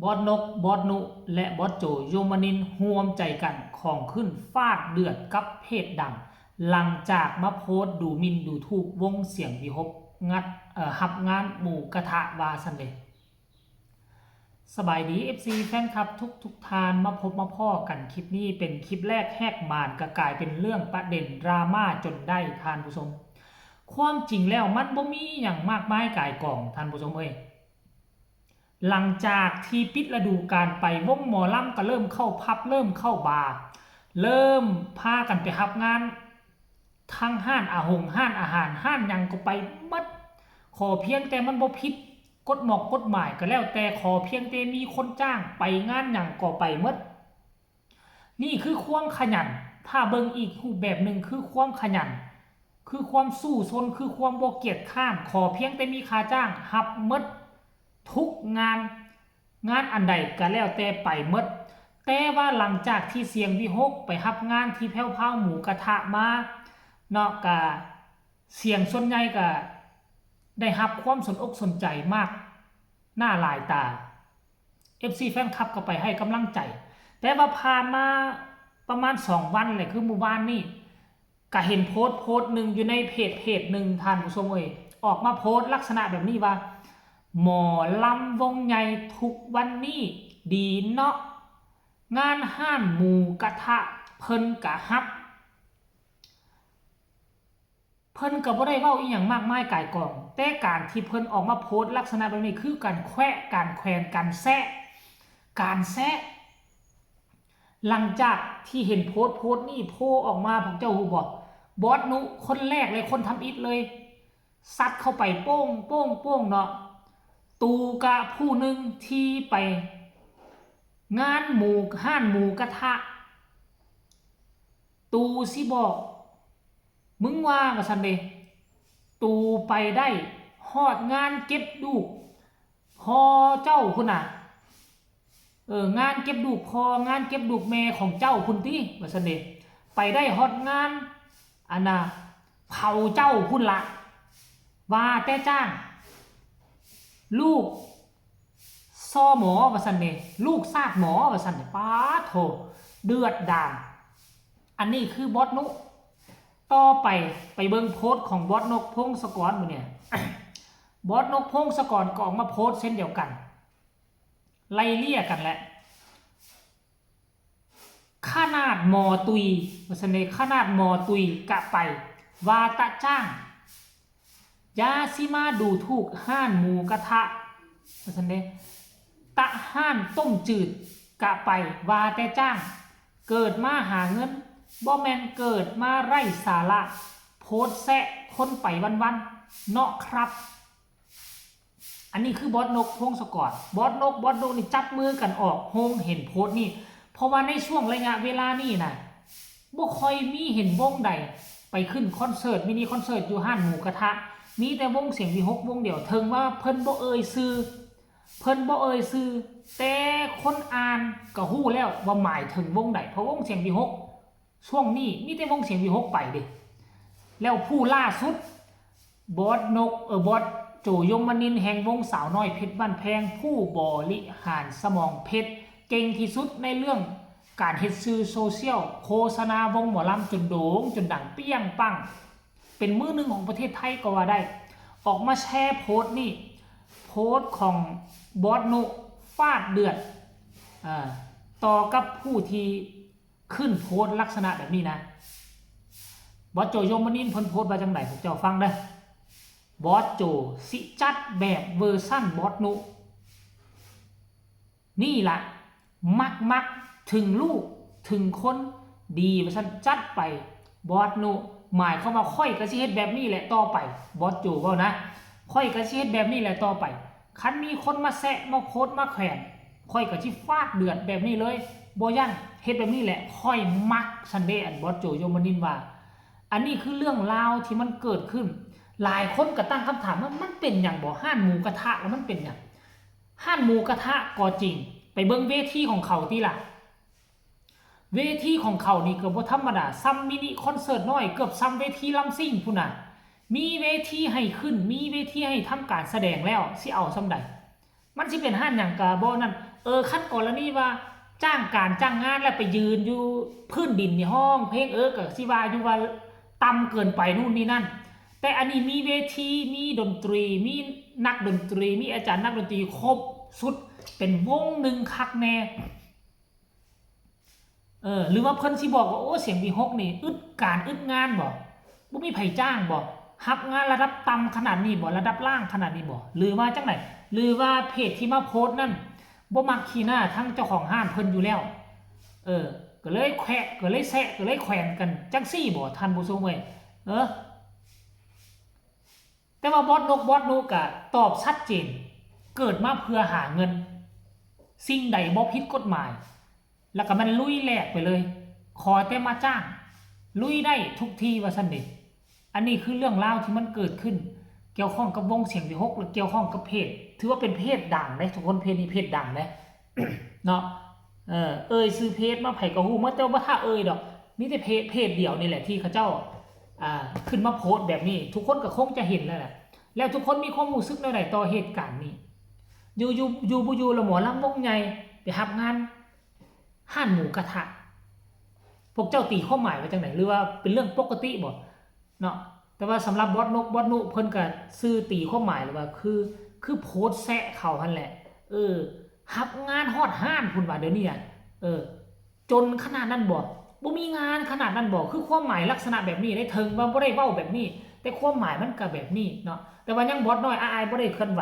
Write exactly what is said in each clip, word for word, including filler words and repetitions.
บอสนก บอสนุ และบอสโจ โยมนินทร์ ร่วมใจกันของขึ้นฟาดเดือดกับเพจดัง หลังจากมาโพสต์ดูหมิ่นดูถูกวงเสียงวิหก งัด เอ่อ รับงานหมูกระทะว่าซั่นเด้ สบายดี เอฟซี แฟนคลับทุกทุกท่าน มาพบมาพ้อกัน คลิปนี้เป็นคลิปแรกแหกมานก็กลายเป็นเรื่องประเด็นดราม่าจนได้ท่านผู้ชม ความจริงแล้วมันบ่มีหยังมากมายก่ายกองท่านผู้ชมเอ้ย หลังจากที่ปิดฤดูกาลไป วงหมอลำก็เริ่มเข้าผับ เริ่มเข้าบาร์ เริ่มพากันไปรับงาน ทั้งร้านอาหงร้านอาหาร ร้านหยังก็ไปหมด ขอเพียงแต่มันบ่ผิดกฎหมอกกฎหมายก็แล้วแต่ ขอเพียงแต่มีคนจ้าง ไปงานหยังก็ไปหมด นี่คือความขยัน ถ้าเบิ่งอีกรูปแบบหนึ่งคือความขยัน คือความสู้ซน คือความบ่เกียจคร้าน ขอเพียงแต่มีค่าจ้าง รับหมดทุกงาน งานอันใดก็แล้วแต่ไปหมด แต่ว่าหลังจากที่เสียงวิหกไปรับงานที่แพรวพราวหมูกระทะมาเนาะ ก็เสียงส่วนใหญ่ก็ได้รับความสนอกสนใจมากหน้าหลายตา เอฟซี แฟนคลับก็ไปให้กำลังใจ แต่ว่าผ่านมาประมาณสองวันแหละ คือมื้อวานนี่ ก็เห็นโพสต์โพสต์หนึ่งอยู่ในเพจเพจหนึ่งท่านผู้ชมเอ้ย ออกมาโพสต์ลักษณะแบบนี้ว่า หมอลำวงใหญ่ทุกวันนี้ดีเนาะ งานร้านหมูกระทะเพิ่นกะฮับ เพิ่นก็บ่ได้เว้าอีหยังมากมายก่ายกอง แต่การที่เพิ่นออกมาโพสต์ลักษณะแบบนี้คือการแขวะ การแขวน การแซะ การแซะ หลังจากที่เห็นโพสต์โพสต์นี่โผล่ออกมา พวกเจ้าฮู้บ่ บอสนุคนแรกเลย คนทำอิฐเลย ซัดเข้าไปโป้ง โป้ง โป้งเนาะ ตูกะผู้หนึ่งที่ไปงานหมู ร้านหมูกระทะ ตูสิบอก มึงว่าว่าซั่นเด้ ตูไปได้ฮอดงานเก็บลูกพ่อเจ้าพุ้นน่ะ เออ งานเก็บลูกพ่อ งานเก็บลูกแม่ของเจ้าพุ้นติ ว่าซั่นเด้ ไปได้ฮอดงาน อันน่ะ เผาเจ้าพุ้นละ ว่าแต่จ้าง ลูกซอหมอ ว่าซั่นเด้ ลูกซาดหมอ ว่าซั่นเด้ ป๊าดโธ่ เดือดดาล อันนี้คือบอสนุ ต่อไป ไปเบิ่งโพสต์ของบอสนก พงศกรมื้อเนี่ย บอสนก พงศกรก็ออกมาโพสต์เช่นเดียวกัน ไล่เลี่ยกันแหละ ขนาดหมอตุย ว่าซั่นเด้ ขนาดหมอตุยกะไป ว่าแต่จ้าง อย่าสิมาดูถูกร้านหมูกระทะ ว่าซั่นเด้ แต่ร้านต้มจืดกะไป ว่าแต่จ้าง เกิดมาหาเงิน บ่แม่นเกิดมาไร้สาระ โพสต์แซะคนไปวันๆ เนาะครับ อันนี้คือบอสนก พงศกร บอสนก บอสนกนี่จับมือกันออกโฮง เห็นโพสต์นี่ เพราะว่าในช่วงระยะเวลานี่น่ะ บ่ค่อยมีเห็นวงใดไปขึ้นคอนเสิร์ต มินิคอนเสิร์ตอยู่ร้านหมูกระทะ มีแต่วงเสียงวิหกวงเดียว ถึงว่าเพิ่นบ่เอ่ยชื่อ เพิ่นบ่เอ่ยชื่อ แต่คนอ่านก็ฮู้แล้วว่าหมายถึงวงใด เพราะวงเสียงวิหก ช่วงนี้มีแต่วงเสียงวิหกไปเด้ แล้วผู้ล่าสุด บอสนก เออ บอสโจ ยมนินทร์ แห่งวงสาวน้อยเพชรบ้านแพง ผู้บริหารสมองเพชร เก่งที่สุดในเรื่องการเฮ็ดสื่อโซเชียล โฆษณาวงหมอลำจนโด่งจนดังเปรี้ยงปัง เป็นมือหนึ่งของประเทศไทยก็ว่าได้ ออกมาแชร์โพสต์นี่ โพสต์ของบอสนุ ฟาดเดือด อ่า ต่อกับผู้ที่ขึ้นโพสต์ลักษณะแบบนี้นะ บอสโจ ยมนินทร์ เพิ่นโพสต์ว่าจังใด พวกเจ้าฟังเด้อ บอสโจ สิจัดแบบเวอร์ชั่นบอสนุ นี่ละ มักมัก ถึงลูก ถึงคน ดี ว่าซั่น จัดไป บอสนุ หมายความว่าข้อยก็สิเฮ็ดแบบนี้แหละต่อไป บอสโจเว้านะ ข้อยก็สิเฮ็ดแบบนี้แหละต่อไป คันมีคนมาแซะ มาโพสต์ มาแขวน ข้อยก็สิฟาดเดือดแบบนี้เลย บ่ยั้ง เฮ็ดแบบนี้แหละ ข้อยมัก ซันเดย์ อันบอสโจ ยมนินทร์ ว่า อันนี้คือเรื่องราวที่มันเกิดขึ้น หลายคนก็ตั้งคำถามว่ามันเป็นหยังบ่ ร้านหมูกระทะแล้วมันเป็นหยัง ร้านหมูกระทะก็จริง ไปเบิ่งเวทีของเขาติล่ะ เวทีของเขานี่ก็บ่ธรรมดา ซ่ำมินิคอนเสิร์ตน้อย เกือบซ่ำเวทีลำซิ่งพุ้นน่ะ มีเวทีให้ขึ้น มีเวทีให้ทำการแสดงแล้ว สิเอาซ่ำใด มันสิเป็นร้านหยังก็บ่นั่น เออ คันกรณีว่าจ้างการจ้างงานแล้วไปยืนอยู่พื้นดินนี่ฮ้องเพลง เออ ก็สิว่าอยู่ว่าต่ำเกินไปนู่นนี่นั่น แต่อันนี้มีเวที มีดนตรี มีนักดนตรี มีอาจารย์นักดนตรีครบสุด เป็นวงหนึ่งคักแน่ เออ หรือว่าเพิ่นสิบอกว่า โอ้ เสียงวีหกนี่อึดการอึดงานบ่ บ่มีไผจ้างบ่ รับงานระดับต่ำขนาดนี้บ่ ระดับล่างขนาดนี้บ่ หรือว่าจั่งใด หรือว่าเพจที่มาโพสต์นั่นบ่มักขี้หน้าทั้งเจ้าของร้านเพิ่นอยู่แล้ว เออ ก็เลยแขวะ ก็เลยแซะ ก็เลยแขวนกันจั่งซี้บ่ ท่านผู้ชมเอ้ย เออ แต่ว่าบอสนก บอสนกกะตอบชัดเจน เกิดมาเพื่อหาเงิน สิ่งใดบ่ผิดกฎหมาย แล้วก็มันลุยแหลกไปเลย ขอแต่มาจ้าง ลุยได้ทุกที่ว่าซั่นเด้ อันนี้คือเรื่องราวที่มันเกิดขึ้น เกี่ยวข้องกับวงเสียงวีหก และเกี่ยวข้องกับเพจ ถือว่าเป็นเพจดังเด้ทุกคน เพจนี้เพจดังเด้ เนาะ เออ เอ่ยชื่อเพจมาไผก็ฮู้หมด แต่ว่าบ่ท่าเอ่ยดอก มีแต่เพจ เพจเดียวนี่แหละที่เขาเจ้า อ่า ขึ้นมาโพสต์แบบนี้ ทุกคนก็คงจะเห็นแล้วแหละ แล้วทุกคนมีความรู้สึกแนวใดต่อเหตุการณ์นี้ อยู่ อยู่ อยู่บ่อยู่ละหมอลำวงใหญ่ไปรับงานร้านหมูกระทะ พวกเจ้าตีความหมายว่าจั่งใด หรือว่าเป็นเรื่องปกติบ่ เนาะ แต่ว่าสำหรับบอสนก บอสนุเพิ่นก็ซื่อตีความหมายเลยว่า คือ คือโพสต์แซะเขาหั่นแหละ เออ รับงานฮอดร้านพุ้นว่าเดี๋ยวนี้อะ เออ จนขนาดนั้นบ่ บ่มีงานขนาดนั้นบ่ คือความหมายลักษณะแบบนี้ได้ เถิงว่าบ่ได้เว้าแบบนี้ แต่ความหมายมันก็แบบนี้เนาะ แต่ว่ายังบอสน้อยอ้ายบ่ได้เคลื่อนไหว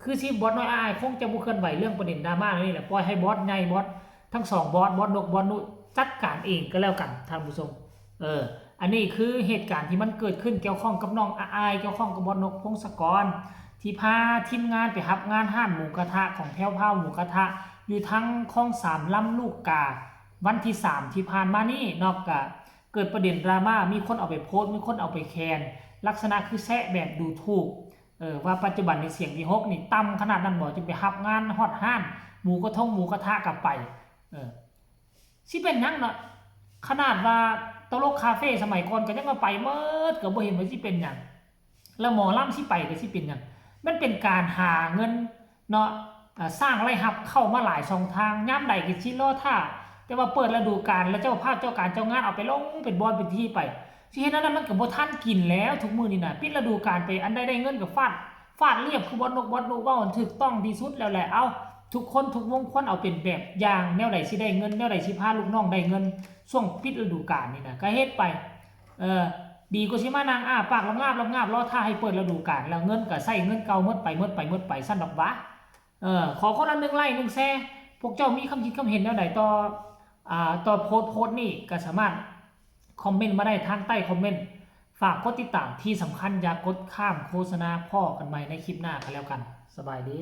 คือสิบอสน้อยอ้ายคงจะบ่เคลื่อนไหวเรื่องประเด็นดราม่านี่แหละ ปล่อยให้บอสใหญ่ บอสทั้งสองบอส บอสนก บอสนุจัดการเองก็แล้วกันท่านผู้ชม เออ อันนี้คือเหตุการณ์ที่มันเกิดขึ้นเกี่ยวข้องกับน้องอ้าย เกี่ยวข้องกับบอสนก พงศกร ที่พาทีมงานไปรับงานร้านหมูกระทะของแพรวพราวหมูกระทะ อยู่ทางคลองสามลำลูกกา วันที่สามที่ผ่านมานี้เนาะ ก็เกิดประเด็นดราม่า มีคนเอาไปโพสต์ มีคนเอาไปแคน ลักษณะคือแซะแบบดูถูก เออ ว่าปัจจุบันนี่เสียงวีหกนี่ต่ำขนาดนั้นบ่ จึงไปรับงานฮอดร้านหมูกระทงหมูกระทะกลับไป เออ สิเป็นหยังเนาะ ขนาดว่าตลกคาเฟ่สมัยก่อนก็ยังว่าไปหมด ก็บ่เห็นว่าสิเป็นหยัง แล้วหมอลำสิไปก็สิเป็นหยัง มันเป็นการหาเงินเนาะ อ่า สร้างรายรับเข้ามาหลายช่องทาง ยามใดก็สิรอท่า แต่ว่าเปิดฤดูกาลแล้วเจ้าภาพเจ้าการเจ้างานเอาไปลงเป็นบ่อนเป็นที่ไป สิเฮ็ดแนวนั้นมันก็บ่ทันกินแล้ว ทุกมื้อนี้น่ะ ปิดฤดูกาลไป อันใดได้เงินก็ฟาด ฟาดเรียบ คือบอสนก บอสนุเว้า อันถูกต้องที่สุดแล้วแหละ เอ้า ทุกคนทุกวงควรเอาเป็นแบบอย่าง แนวใดสิได้เงิน แนวใดสิพาลูกน้องได้เงิน ช่วงปิดฤดูกาลนี่น่ะ ก็เฮ็ดไป เออ ดีกว่าสิมานั่งอ้าปากลำงาบลำงาบ รอท่าให้เปิดฤดูกาล แล้วเงินก็ใช้เงินเก่าหมดไป หมดไป หมดไป ซั่นดอกหวา เออ ขอคนละหนึ่งไลก์ หนึ่งแชร์ พวกเจ้ามีความคิดความเห็นแนวใดต่อ อ่า ต่อโพสต์ โพสต์นี้ ก็สามารถคอมเมนต์มาได้ทางใต้คอมเมนต์ ฝากกดติดตาม ที่สำคัญอย่ากดข้ามโฆษณา พ้อกันใหม่ในคลิปหน้าก็แล้วกัน สบายดี